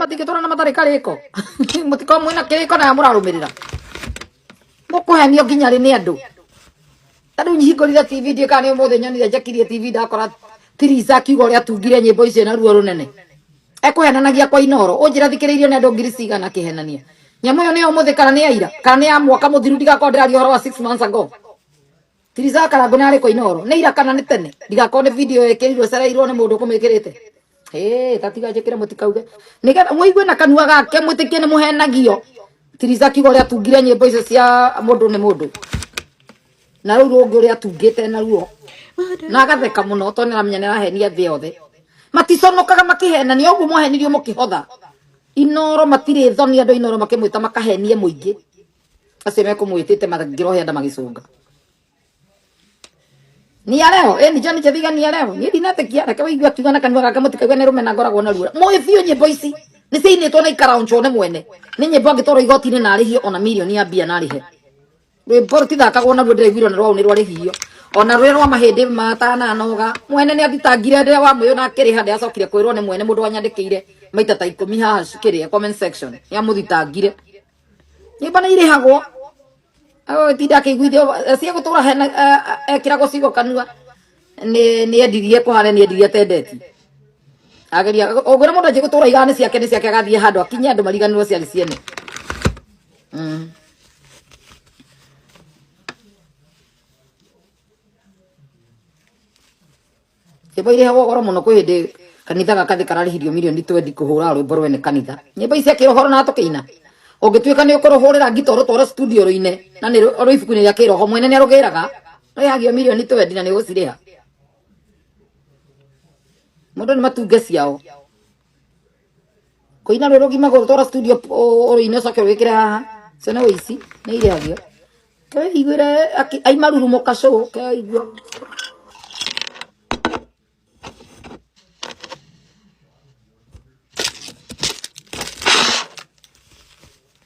Matingĩtũra na matarĩ karĩko. Mũtikorwo mwĩna kĩrĩko na mũrarũmĩrĩra. Mũkũhenio nginya rĩ nĩ andũ? Ta rĩu nyihingũrire TV, ndiũĩ kana nĩ ũmũthĩ nyonire njakirie TV ndakora Tiriza akiuga ũrĩa atungire nyĩmbo icio na ruo rũnene. Ekũhenanagia kwa Inooro. Ũnjĩra thikĩrĩirio nĩ andũ ngiri cigana akĩhenania. Nyamũ ĩyo nĩ ya ũmũthĩ kana nĩ ya ira? Kana nĩ ya mwaka mũthiru ndigakorwo ndĩraria ũhoro wa 6 months ago. Tiriza Karangũ nĩ arĩ kwa Inooro. Nĩ ira kana nĩ tene? Ndigakorwo nĩ video ĩkĩrirwo ĩcereirwo nĩ mũndũ ũkũmĩkĩrĩte. Hĩ, ta tiga njĩkĩre mũtikauge. Nĩgetha mũigue na kanua gake mwĩtĩkie nĩ mũhenagio. Tiriza akiuga ũrĩa atungire nyĩmbo icio cia mũndũ nĩ mũndũ. Na rũu rũngĩ ũrĩa atungĩte naruo. Na agatheka mũno tondũ nĩaramenya nĩarahenia thĩ yothe. Maticonokaga makĩhenania ũguo mwahenirio mũkĩhotha. Inooro matirĩ thoni andũ a Inooro makĩmwĩta makahenie mũingĩ. Acio mekũmwĩtĩte mangĩrohe nda magĩcũnga. Ni areo, ĩni John Chethiga ni areo. Niĩ ndinetĩkia, reke wĩigue akiuga na kanua gake mũtikaigue nĩ rũmena ngoragwo naruo. Mũĩ biũ nyĩmbo ici nĩ ciainĩtwo na ikaraunchwo nĩ mwene. Nĩ nyĩmbo angĩtwarwo igoti-inĩ na arĩhio ona mirioni ya mbia na arĩhe. Rwĩmbo rũtithakagwo naruo ndĩraiguirwo nĩ rwau nĩ rwarĩhio. Ona rũrĩa rwa mahĩndĩ matananoga. Mwene nĩ athitangire rĩrĩa wamũyũ na akĩrĩha ndĩacokire kwĩrwo nĩ mwene mũndũ wanyandĩkĩire maita ta ikũmi haha kĩrĩa comment section. Nĩ amũthitangire. Nyĩmbo nĩ irĩhagwo. Agũtinda akĩiguithio ciegũtũra hena ekĩragwo ciugo kanua nĩ nĩ endirie kũhana nĩ endirie atendeti. Ageria ũngĩona mũndũ anjie gũtũra aigaga nĩ ciake nĩ ciake agathiĩ handũ akinye andũ mariganĩrwo ciarĩ ciene. Nyĩmbo irĩhagwo goro mũno kwĩ hĩndĩ kanitha gakathĩ kararĩhirio mirioni twendi kũhũra rwĩmbo rwene kanitha. Nyĩmbo ici cia kĩroho na tũkĩina. Ũngĩtuĩka nĩ ũkũrũhũrĩra ngita ũrũtware studio rũine na nĩ rwĩ ibuku-inĩ rĩa kĩroho mwene nĩ arũgĩraga. Rĩhagio mirioni twendi na nĩ ũgũcirĩha. Mũndũ nĩ matunge ciao. Kũina rwĩ rũgima gũrũtwara studio ũrũine ũcoke ũrwĩkĩre haha. Ũcio nĩ ũici, nĩ irĩhagio. Keiguĩre aima rurumo kacũ keigua.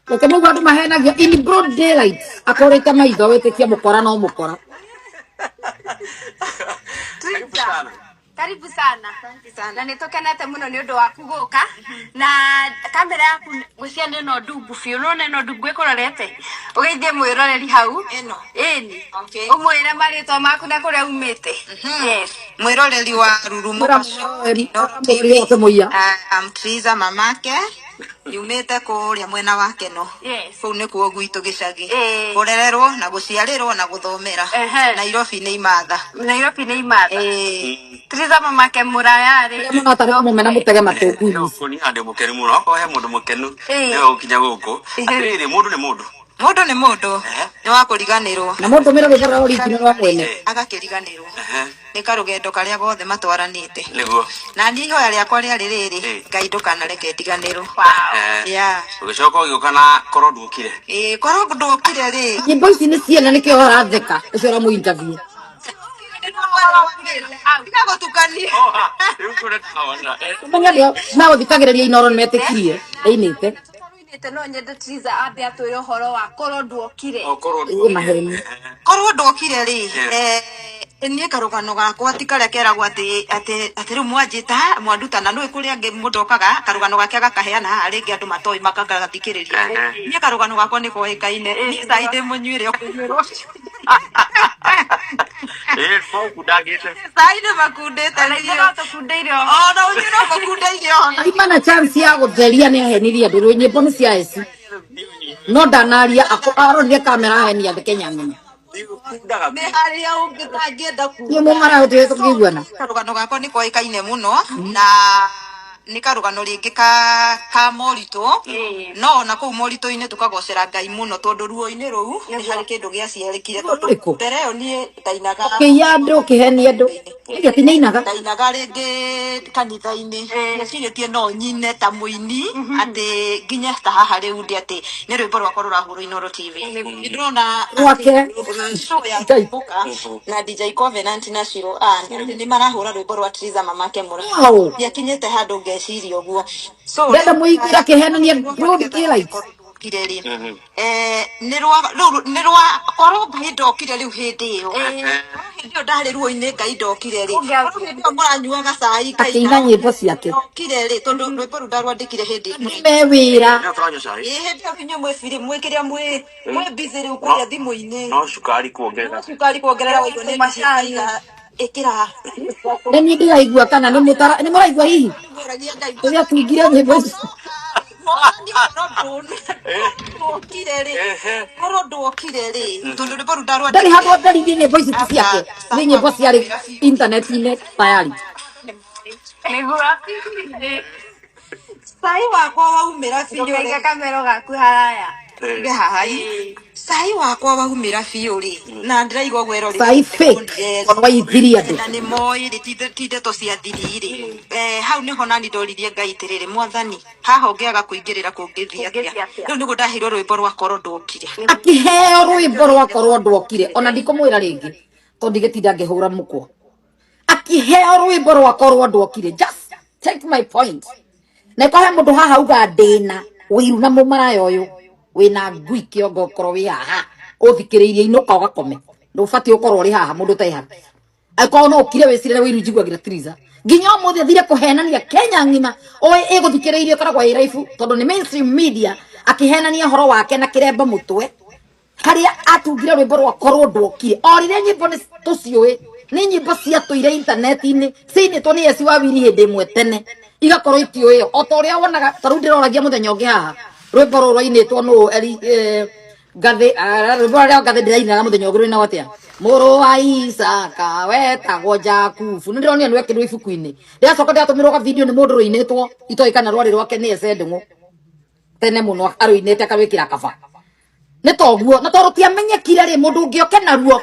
Reke mũigua andũ mahenagio in broad daylight akũrĩte maitho wĩtĩkie mũkora no mũkora. Karibu sana. Karibu sana. Na nä tå kenete må no nä å ndå waku gå ka na kamera yaku ngwĩciria nĩ ĩno ndungu biũ nona ĩno ndungu ĩkũrorete ũgeithie mwĩroreri hau. Ĩno? Ĩni. Okay. Ũmwĩre marĩtwa maku na kũrĩa umĩte. Yes. Mwĩroreri wa Rurumo Mwĩra mwĩroreri mũroreri ũkĩmũiya. I'm Triza mamake nyumĩte kũrĩa mwena wa Keno. Yes. Kũu nĩkuo gwitũ gĩcagi. Ĩĩ. Kũrererwo na gũciarĩrwo na gũthomera. Nairobi nĩ imatha. Nairobi nĩ imatha. Ĩĩ. Triza mamake mũraya rĩ. Arĩa mũnatarĩ mũmena mũtege matũ please. Kũni andũ mũkenu mũno okorwo he mũndũ mũkenu Ĩĩ. nĩwe gũkinya gũkũ atĩrĩrĩ mũndũ nĩ mũndũ. Mũndũ nĩ mũndũ nĩ wa kũriganĩrwo. Na mũndũmĩre rwĩmbo rwa original rwa mwene. Agakĩriganĩrwo nĩ karũgendo karĩa gothe matwaranĩte. Nĩguo. Na niĩ ihoya rĩakwa rĩarĩ rĩrĩ, Ĩĩ. Ngai ndũkanareke ndiganĩrwo. Ehe. Yeah. Ũgĩcoka ũgĩũka na korwo nduokire. Ĩĩ, korwo ndũkire rĩ. Nyĩmbo ici nĩ ciene nĩkĩo aratheka ũcio ũramũ interview. Tiga gũtukania. Rĩu kũrĩa ndĩrawona. Ũmenye andũ megũthikagĩrĩria Inooro nĩmetĩkirie ainĩte. Tũinĩte no nyende Triza ambe atwĩre ũhoro wa korwo nduokire. O korwo Ĩ maheni. Korwo ndokire rĩ, eh, niĩ karũgano gakwa ti karĩa keragwo atĩ atĩ atĩ rĩu mwanjĩta mwanduta na nũĩ kũrĩa angĩ mũndũ okaga karũgano gake agakaheana haha rĩngĩ andũ matoĩ makagathikĩrĩria. Niĩ karũgano gakwa nĩ koĩkaine. Niĩ cai ndĩ mũnyuĩre ũkũnyuĩrwo. Ĩĩ mũkundangĩte. Cai nĩ makundĩte Ona ithuĩ no tũkundeire oho. Ona inyuĩ no mũkundeire oho. Aima na chance ya gũtheria nĩ ahenirie andũ rĩu nyĩmbo nĩ cia eci no ndanaria arorire kamera ahenia thĩ Kenya ng'ima. Nĩ harĩa ũngĩtangĩenda kuga. Niĩ mũmara tũthiĩ tũkĩiguana. Karũgano gakwa nĩ koĩkaine mũno na nĩ karũgano rĩngĩ ka ka moritũ no ona kũu moritũ-inĩ tũkagocera Ngai mũno tondũ ruo-inĩ rũu nĩ harĩ kĩndũ gĩaciarĩkire tondũ Rũrĩkũ? mbere ĩyo niĩ ndainaga Ũkĩiya andũ ũkĩhenia andũ. Nĩkĩ ti nĩainaga? Ndainaga rĩngĩ kanitha-inĩ ndecirĩtie no nyine ta mũini atĩ nginye ta haha rĩu ndĩ atĩ nĩ rwĩmbo rwakwa rũrahũrwo Inooro TV. Nĩ ndĩrona Rwake. show ya Ngai. Kumbuka na DJ Covenant na Shiro Ann atĩ nĩ marahũra rwĩmbo rwa Triza Mamake Mũra. Wow. Ndiakinyĩte handũ ngeciria ũguo. So Ndenda mũiguĩra kĩhenania broad daylight. Ndokire rĩ, nĩ rwa rĩu nĩ rwa korwo Ngai ndokire rĩu hĩndĩ ĩyo, korwo hĩndĩ ĩyo ndarĩ ruo-inĩ Ngai ndokire rĩ, korwo hĩndĩ ĩyo mũranyuaga cai Ngai Akĩina nyĩmbo ciake. ndokire rĩ, tondũ rwĩmbo rũu ndarwandĩkire hĩndĩ ĩyo. Me wĩra. Ndio tũranyua cai. Ĩ hĩndĩ ĩyo inyuĩ mwĩ biri mwĩ kĩrĩa mwĩ mwĩ busy rĩu kũrĩa thimũ-inĩ. No cukari kuongerera. No cukari kuongerera waigua nĩ macai ĩkĩra. Nĩ niĩ ndĩraigua kana nĩ mũtara nĩ mũraigua hihi Ngũragia Ngai. Rĩrĩa tungire nyĩmbo ici. Mwathani korwo ndwokire rĩ, korwo ndwokire rĩ, tondũ rwĩmbo rũu Ndarĩ ndarwandĩkire. handũ andaririe nyĩmbo ici ti ciake, nĩ nyĩmbo ciarĩ intaneti-inĩ tayari. Niguo. Cai wakwa waumĩra biũ rĩ. Ndũkaige kamero gaku haraya. Ndige haha ĩ. Cai wakwa waumĩra biũ rĩ, na ndĩraigua ũguo eroreri. Cai fake ona waithirie andũ. Na nĩ moĩ rĩ, ti ndeto cia thiri rĩ. Hau nĩho nani ndoririe Ngai atĩrĩrĩ, Mwathani, haha ũngĩaga kũingĩrĩra kũngĩthiĩ atĩa? Rĩu nĩguo ndaheirwo rwĩmbo rwa korwo ndwokire. Akĩheo rwĩmbo rwa korwo ndwokire, ona ndikũmwĩra rĩngĩ tondũ ndigĩtinda ngĩhũra mũkwa. Akĩheo rwĩmbo rwa korwo ndwokire, just take my point. Na ĩkorwo he mũndũ haha uga ndĩna wĩiru na mũmaraya ũyũ wĩna ngui kĩongo, ũkorwo wĩ haha ũthikĩrĩirie, inũka ũgakome, ndũbatiĩ ũkorwo ũrĩ haha mũndũ ũtarĩ haha. Angĩkorwo no ũkire wĩcirĩre wĩiru njiguagĩra Triza nginya ũmũthĩ athire kũhenania Kenya ng'ima oĩ ĩgũthikĩrĩirie ĩkoragwo ĩ raibu tondũ nĩ mainstream media, akĩhenania ũhoro wake na kĩremba mũtwe harĩa atungire rwĩmbo rwa korwo ndwokire. O rĩrĩa nyĩmbo nĩ tũciũĩ nĩ nyĩmbo ciatũire intaneti-inĩ ciinĩtwo nĩ Esi Wawiri hĩndĩ ĩmwe tene igakorwo itiũĩyo, o ta ũrĩa wonaga ta rĩu ndĩroragia mũthenya ũngĩ haha rwĩmbo rũrũ rwainĩtwo nũ Eli ngathĩ rwĩmbo rũrĩa ngathĩ ndĩrainaga mũthenya ũngĩ rwĩnagwo atĩa, mũrũ wa Isaka wetagwo Jakubu, nĩ ndĩronire nĩwekĩrirwo ibuku-inĩ, ndĩracoka ndĩratũmĩrwo ga video nĩ mũndũ rũinĩtwo itoĩ kana rwarĩ rwake nĩ Ese Ndung'u tene mũno arũinĩte akarwĩkĩra kaba nĩ toguo, na tondũ rũtiamenyekire rĩ, mũndũ ũngĩ oke naruo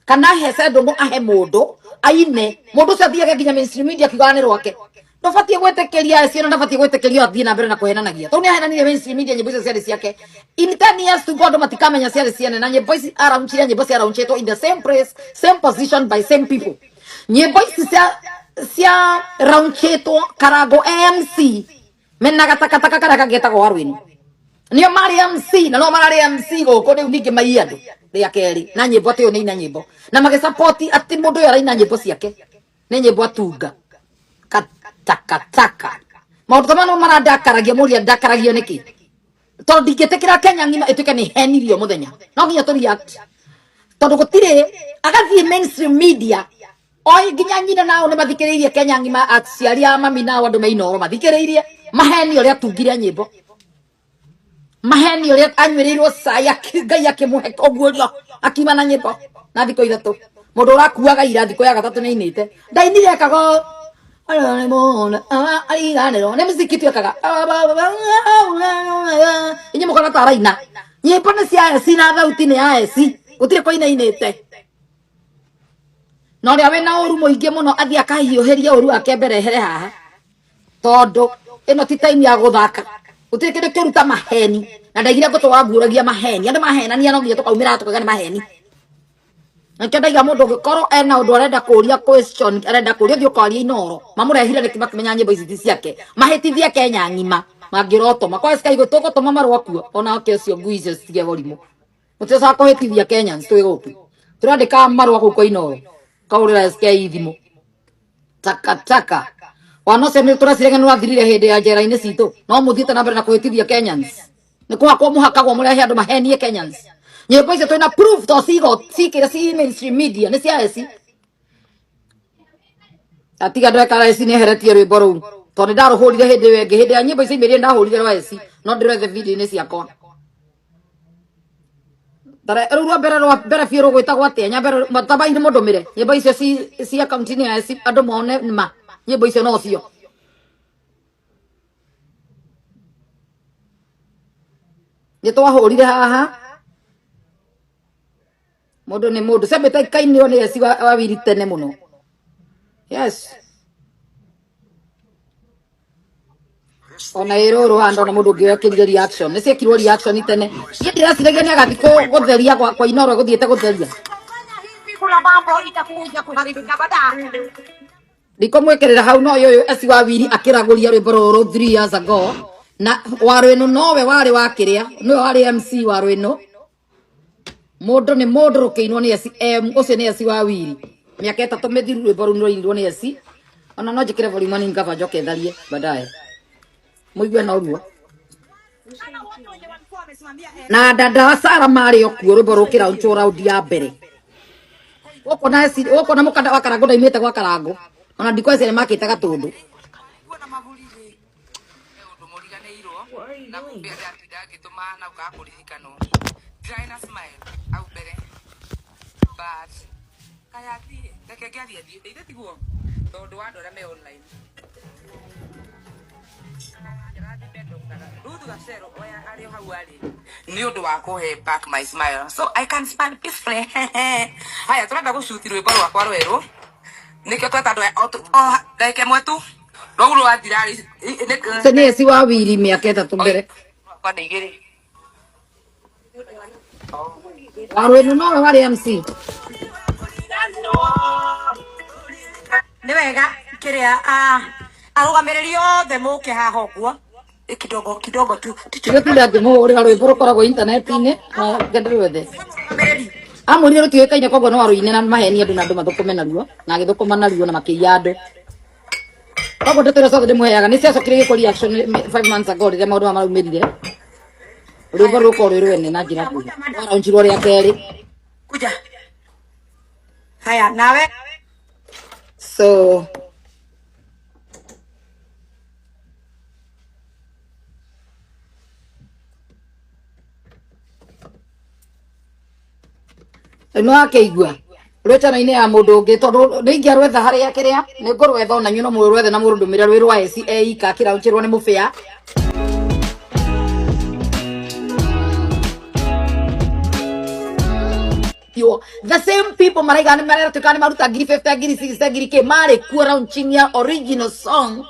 kana ahe Ndung'u ahe mũndũ aine, mũndũ ũcio athiage nginya mainstream media akiugaga nĩ rwake. Ndũbatiĩ gwĩtĩkĩria Esi ĩno, ndabatiĩ gwĩtĩkĩrio athiĩ na mbere na kũhenanagia tondũ nĩ ahenanirie mainstream media nyĩmbo icio ciarĩ ciake. In 10 years to go andũ matikamenya ciarĩ ciene, na nyĩmbo ici araunchire, nyĩmbo ciaraunchĩtwo in the same place, same position by same people. Nyĩmbo ici cia raunchĩtwo Karango AMC mena gatakataka karĩa kangĩtagwo Warwini, nĩo marĩ MC na no mararĩ MC gũkũ rĩu ningĩ maiye andũ rĩa kerĩ na nyĩmbo atĩ ũyũ nĩ aina nyĩmbo na magĩsapoti atĩ mũndũ ũyũ araina nyĩmbo ciake nĩ nyĩmbo atunga katakataka. Maũndũ ta maya nĩmo marandakaragia, mũria ndakaragio nĩkĩ? Tondũ ndingĩtĩkĩra Kenya ng'ima ĩtuĩke nĩ henirio mũthenya, no nginya tũ react tondũ gũtirĩ agathiĩ mainstream media oi nginya nyina nao nĩ mathikĩrĩirie Kenya ng'ima, aciari a mami nao andũ me Inooro mathikĩrĩirie maheni ũrĩa atungire nyĩmbo, maheni ũrĩa anyuĩrĩirwo cai Ngai akĩmũhe ũguũrio akiuma na nyĩmbo na thikũ ithatũ. Mũndũ ũrakuaga ira thikũ ya gatatũ nĩ ainĩte, ndainire ekaga ariganĩrwo nĩ muziki tu ekaga, inyuĩ mũkona ta araina nyĩmbo nĩ cia Esi na thauti nĩ ya Esi, gũtirĩ kũina ainĩte. Na ũrĩa wĩna ũru mũingĩ mũno athiĩ akahiũhĩria ũru wake mbere ehere haha, tondũ ĩno ti time ya gũthaka, gũtirĩ kĩndũ kĩũru ta maheni, na ndaigire ngũtũra nguũragia maheni, andũ mahenania no nginya tũkaumĩra tũkauga nĩ maheni. Nĩkĩo ndaiga mũndũ ũngĩkorwo ena ũndũ arenda kũria question, arenda kũria ũthiĩ ũkarie Inooro, mamũrehire nĩkĩ makĩmenya nyĩmbo ici ti ciake, mahĩtithie Kenya ng'ima mangĩrotoma kwa Sky tũgũtũma marũa kuo, onake ũcio ngui icio citige ũrimũ, mũticokaga kũhĩtithia Kenyans twĩ gũkũ, tũrandĩka marũa kũu kwa Inooro kaũrĩra SK thimũ takataka. Wana ũcio nĩ tũreciragia nĩ wathirire hĩndĩ ya njera-inĩ citũ, no mũthiĩte na mbere na kũhĩtithia Kenyans, nĩ kũhakwo mũhakagwo mũrehe andũ mahenie Kenyans. Nyĩmbo icio twĩna proof to cigo cikĩra ci mainstream media nĩ cia Esi. Atiga ndweka Esi nĩ eheretie rwĩmbo rũu tondũ nĩ ndarũhũrire hĩndĩ ĩyo ĩngĩ, hĩndĩ ya nyĩmbo icio imĩrire ndahũrire rwa Esi, no ndĩrethe video-inĩ ciakwa. Rĩu rwa mbere rwa mbere biũ rũgwĩtagwo atĩa? Nyambe matabaini mũndũmĩre nyĩmbo icio ci account-inĩ ya Esi andũ mone ma nyĩmbo icio no cio. Nĩ twahũrire haha mũndũ nĩ mũndũ ciambĩte ikainĩrwo nĩ Esi Wawiri tene mũno. Yes, ona ĩrũrũ haha ndona mũndũ ũngĩ wekĩrire reaction, nĩ ciekirwo reaction tene. Niĩ ndĩreciragia nĩ agathiĩ gũtheria kwa Inooro gũthiĩte gũtheria. Kuna mambo itakuja kuharibika baadaye. Ndikumwikirira hau no uyu Esi Wawiri akiraguria rwimbo ruru 3 years ago Na Warwĩnũ nowe warĩ wa kĩrĩa, nĩwe warĩ MC Warwĩnũ. Mũndũ nĩ mũndũ rũkĩinwo nĩ SM, ũcio nĩ S wa Wiri. Mĩaka 3 mĩthiru rwĩmbo rũu nĩrwainirwo nĩ S. Ona no njĩkĩre volume nini kaba njoke tharie baadaye. Mũigue no ruo. Na dada wa Sara marĩ o kuo rwĩmbo rũkĩra ncho round ya mbere. Ũkona S, ũkona mũkanda wa Karangũ ndaimĩte gwa Karangũ. Ona ndikwa S nĩmakĩte Gatũndũ. Na kumbe ndatinda ngĩtũma na ũkaga kũririkanwo ndirarĩ na smile hau mbere but kaya thiĩ reke ngĩarie thiĩte ithe tiguo tondũ wa andũ arĩa me online. Ruth Gacero oya arĩ o hau arĩ nĩ ũndũ wa kũhe back my smile so I can smile peacefully. Haya tũrenda gũcuti rwĩmbo rwakwa rwerũ nĩkĩo tweta andũ aya o ndagĩka ĩmwe tu rũu rwathira Ũcio nĩ S wa Wiri mĩaka 3 mbere. Rwakwa nĩ igĩrĩ. Warwĩnũ nowe warĩ MC. Nĩ wega kĩrĩa arũgamĩrĩri othe mũke haha ũguo kidogo kidogo tu. Ndigũtinda ngĩmũhũrĩra rwĩmbo rũkoragwo intaneti-inĩ na ngende rwethe. Amwĩrire rũtiũĩkaine koguo no arũine na maheni andũ na andũ mathũkũme naruo na agĩthũkũma naruo na makĩiya andũ. Koguo ndeto iria ciothe ndĩmũheaga nĩ ciacokire gĩkwo reaction 5 months ago rĩrĩa maũndũ maya maraumĩrire. Rwĩmbo rũkorwo rwĩ rwene na njĩra nguhĩ. Rwaraunjirwo rĩa kerĩ. Kuja. Haya nawe. So no akeigua rwĩtano-inĩ ya mũndũ ũngĩ tondũ nĩ ingĩarwetha harĩa kĩrĩa nĩ ngũrwetha ona inyuĩ no mũrwethe na mũrũndũmĩre rwĩ rwa S E ika kĩraunjĩrwo nĩ mũbĩa. The same people maraiga nĩ maratuĩka nĩ maruta ngiri 50 ngiri 60 ngiri kĩ marĩ kuo launching ya original song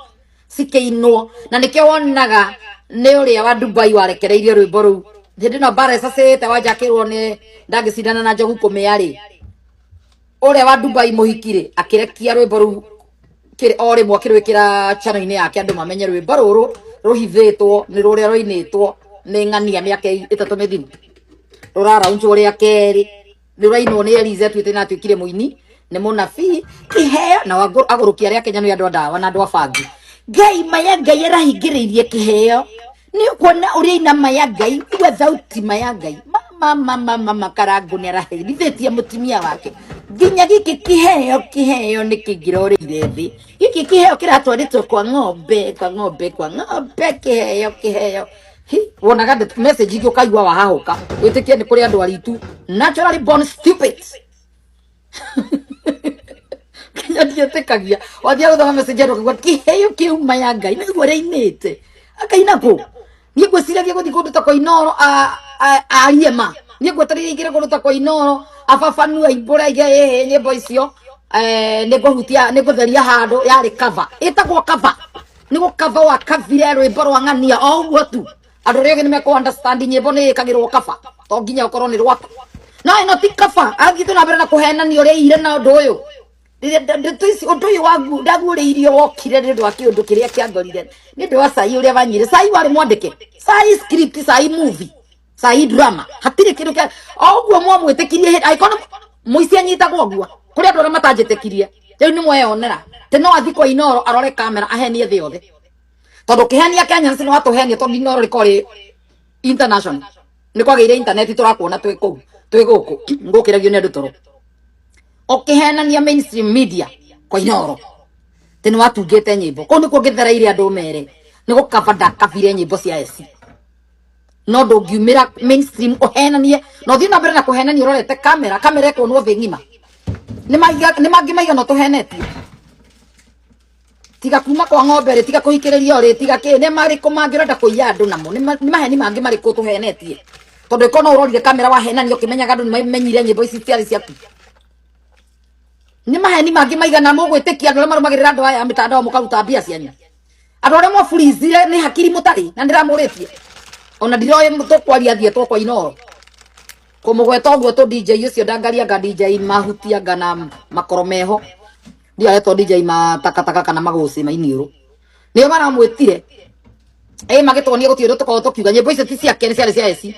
cikĩinwo na nĩkĩo wonaga nĩ ũrĩa wa Dubai warekereirie rwĩmbo rũu hĩndĩ ĩno mbara ĩcacĩte wanja akĩrwo nĩ ndangĩcindana na njogu kũmĩa rĩ ũrĩa wa Dubai mũhiki rĩ akĩrekia rwĩmbo rũu o rĩmwe akĩrwĩkĩra channel-inĩ yake andũ mamenye rwĩmbo rũrũ rũhithĩtwo nĩ rũrĩa rũinĩtwo nĩ ng'ania mĩaka 3 mĩthiru rũraraunjwo rĩa kerĩ nĩ rũrainwo nĩ Eliza atuĩte na atuĩkire mũini nĩ mũnabii kĩheo na agũrũki arĩa Kenya nĩ andũ a ndawa na andũ a bangi. Ngai maya Ngai arahingĩrĩirie kĩheo nĩ ũkuona ũrĩa ina maya Ngai igua thauti maya Ngai mama mama mama Karangũ nĩ araherithĩtie mũtumia wake nginya gĩkĩ kĩheo kĩheo nĩ kĩngĩrorĩire thĩ gĩkĩ kĩheo kĩratwarĩtwo kwa ng'ombe kwa ng'ombe kwa ng'ombe kĩheo kĩheo. Hi, wonaga message ingĩ ũkaigua wahahũka wĩtĩkie nĩ kũrĩ andũ aritu naturally born stupid. Kinya ndiĩtĩkagia wathiĩ gũthoma message andũ ũkaigua kĩheo kĩu maya Ngai nĩguo ũrĩa akaina kũ niĩ ngwĩciragia gũthiĩ kũndũ ta kwa Inooro arie ma niĩ ngwetereire ingĩre kũndũ ta kwa Inooro ababanue aimbũre aige ĩhĩ nyĩmbo icio nĩngũhutia nĩngũtheria handũ yarĩ cover ĩtagwo cover nĩ gũcover wa kavire rwĩmbo rwa ng'ania o ũguo tu andũ arĩa angĩ nĩmekũ understand nyĩmbo nĩ ĩkagĩrwo cover to nginya ũkorwo nĩ rwaku no ĩno ti cover athiĩte na mbere na kũhenania ũrĩa ire na ũndũ ũyũ ũndũ ũyũ wagu ndaguũrĩirio wokire nĩ ũndũ wa kĩũndũ kĩrĩa kĩangorire nĩ ũndũ wa cai ũrĩa wanyire cai warĩ mwandĩke cai script cai movie cai drama hatirĩ kĩndũ kĩa o ũguo mwamwĩtĩkirie angĩkorwo mũici anyitagwo ũguo kũrĩ andũ arĩa matanjĩtĩkirie rĩu nĩ mweyonera tĩ no athiĩ kwa Inooro arore kamera ahenie thĩ yothe tondũ kĩhenia Kenya nĩ watũhenia tondũ Inooro rĩkorwo rĩ international nĩ kwagĩire internet tũrakuona twĩ kũu twĩ gũkũ ngũkĩragio nĩ andũ toro ũkĩhenania mainstream media kwa Inooro tĩ nĩ watungĩte nyĩmbo kũu nĩkuo ngĩthereire andũ mere nĩ gũkaba ndakabire nyĩmbo cia eci no ndũngiumĩra mainstream ũhenanie na ũthiĩ na mbere na kũhenania ũrorete kamera kamera ĩkuonwo thĩ ng'ima nĩ mangĩ maigana ũtũhenetie tiga kuma kwa ng'ombe rĩ tiga kũhikĩrĩrio rĩ tiga kĩ nĩ marĩkũ mangĩ ũrenda kũiya andũ namo nĩ maheni mangĩ marĩkũ ũtũhenetie tondũ ĩkorwo no ũrorire kamera wahenania ũkĩmenyaga andũ nĩmamenyire nyĩmbo ici ciarĩ ciaku nĩ maheni mangĩ maigana mũgwĩtĩkia andũ arĩa marũmagĩrĩra andũ aya mĩtandao mũkaruta mbia cianyu andũ arĩa mwaburizire nĩ hakiri mũtarĩ na ndĩramũrĩtie ona ndiroĩ tũkwaria thiĩtwo kwa Inooro kũmũgweta ũguo tũ DJ ũcio ndangaria anga DJ mahuti anga na makoro meho ndiaretwo DJ matakataka kana magũcĩ mainiũrũ nĩo maramwĩtire Ĩ magĩtuonia gũtirĩ ũndũ tũkoragwo tũkiuga nyĩmbo icio ti ciake nĩ ciarĩ cia eci.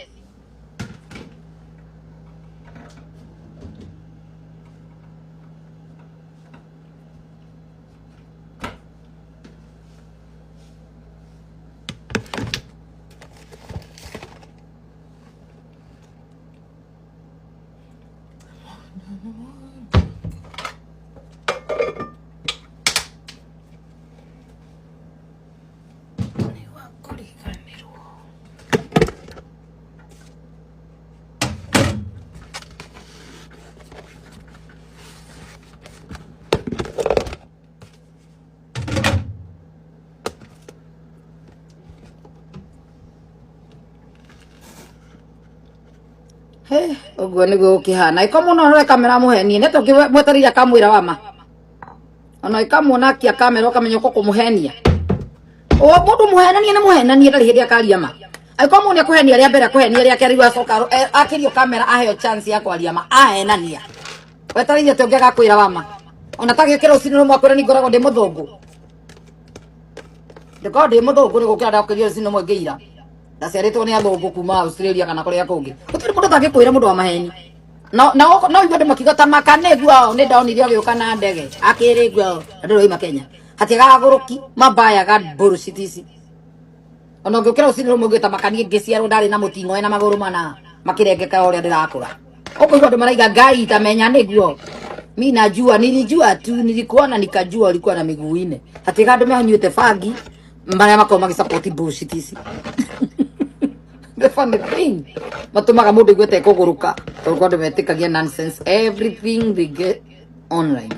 He, ũguo nĩguo gũkĩhana ĩko mũno rore kamera mũhenie nĩ tũngĩmwetereire akamwĩra wama ona ĩkamuona akia kamera ũkamenya ũko kũmũhenia o mũndũ mũhenania nĩ mũhenania ndarĩ hĩndĩ akaria ma angĩkorwo mũndũ nĩakũhenia rĩa mbere akũhenia rĩa kerĩ rĩu acoka akĩrio kamera aheo chance ya kwaria ma ahenania wetereire atĩ ũngĩ agakwĩra wama ona tagĩũkĩra rũcinĩ rũmwe akwĩra nĩ ngoragwo ndĩ mũthũngũ ndĩkorwo ndĩ mũthũngũ nĩ gũkĩra ndakĩrio rũcinĩ rũmwe ngĩira ndaciarĩtwo nĩ athũngũ kuma Australia kana kũrĩa kũngĩ gũtirĩ mũndũ ũtangĩkwĩra mũndũ wa maheni no no no igua andũ makiuga ta maka nĩguo nĩ ndonire ũgĩũka na ndege akĩrĩ guo andũ roima Kenya hatiagaga gũrũki mabayaga bullshit ici ona ũngĩũkĩra rũcinĩ rũmwe ũngĩta maka niĩ ngĩciarwo ndarĩ na mũting'oe na magũrũ mana makĩrengeka ũrĩa ndĩrakũra ũkũigua andũ maraiga ngai tamenya nĩguo mi najua nilijua tu nilikuona nikajua ulikuwa na miguu ine hatiga andũ mehanyuĩte bangi marĩa makoragwo magĩsupport bullshit ici the funny thing matumaga mundu igue tekũgũrũka tondũ kwa andũ metĩkagia nonsense everything they get online.